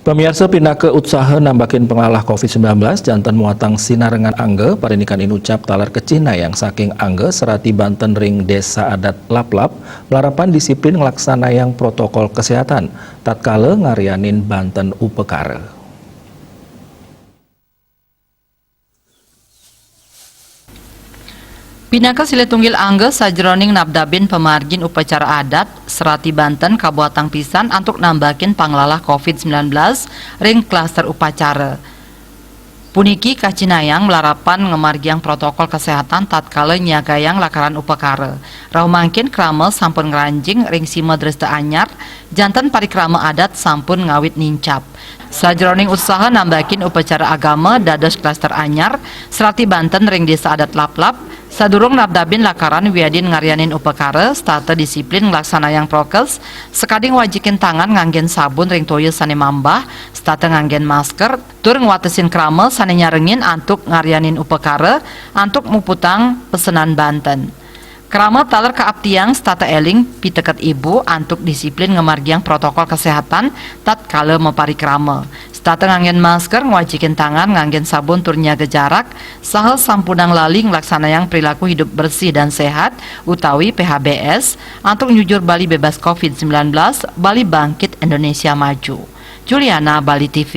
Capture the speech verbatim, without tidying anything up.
Pamiarsa, pinaka utsaha nambakin panglalah covid sembilan belas, janten muatang sinarengan angga, parinikan inucap taler kacinayang saking angga serati banten ring Desa Adat Laplap, malarapan disiplin nglaksanayang protokol kesehatan, tatkala ngaryanin banten upakara. Pinaka silih tunggil angga sajeroning nabdabin pamargin upacara adat, serati banten kabuatang pisan antuk nambakin panglalah covid sembilan belas ring klaster upacara. Puniki kacinayang malarapan ngamargiang protokol kesehatan tatkala nyiagayang lakaran upakara. Rauh mangkin krama sampun ngranjing ring Sima Dresta Anyar, janten parikrama adat sampun ngawit nincap. Sajeroning utsaha nambakin upacara agama dados klaster anyar, serati banten ring Desa Adat Laplap, sadurung nabdabin lakaran wiadin ngaryanin upakara, setata disiplin nglaksanayang prokes, sakadi ngwajikin tangan nganggen sabun ring toya sane mambah, setata nganggen masker, tur ngwatesin krama sane nyarengin antuk ngaryanin upakara, antuk muputang pesenan banten. Krama taler kaaptiang setata eling piteket ibu antuk disiplin ngamargiang protokol kesehatan tatkala maparikrama. Setata nganggen masker, ngwajikin tangan nganggen sabun tur nyaga jarak, saha sampunang lali nglaksanayang perilaku hidup bersih dan sehat utawi P H B S antuk nyujur Bali bebas covid sembilan belas, Bali Bangkit, Indonesia Maju. Juliana, Bali T V.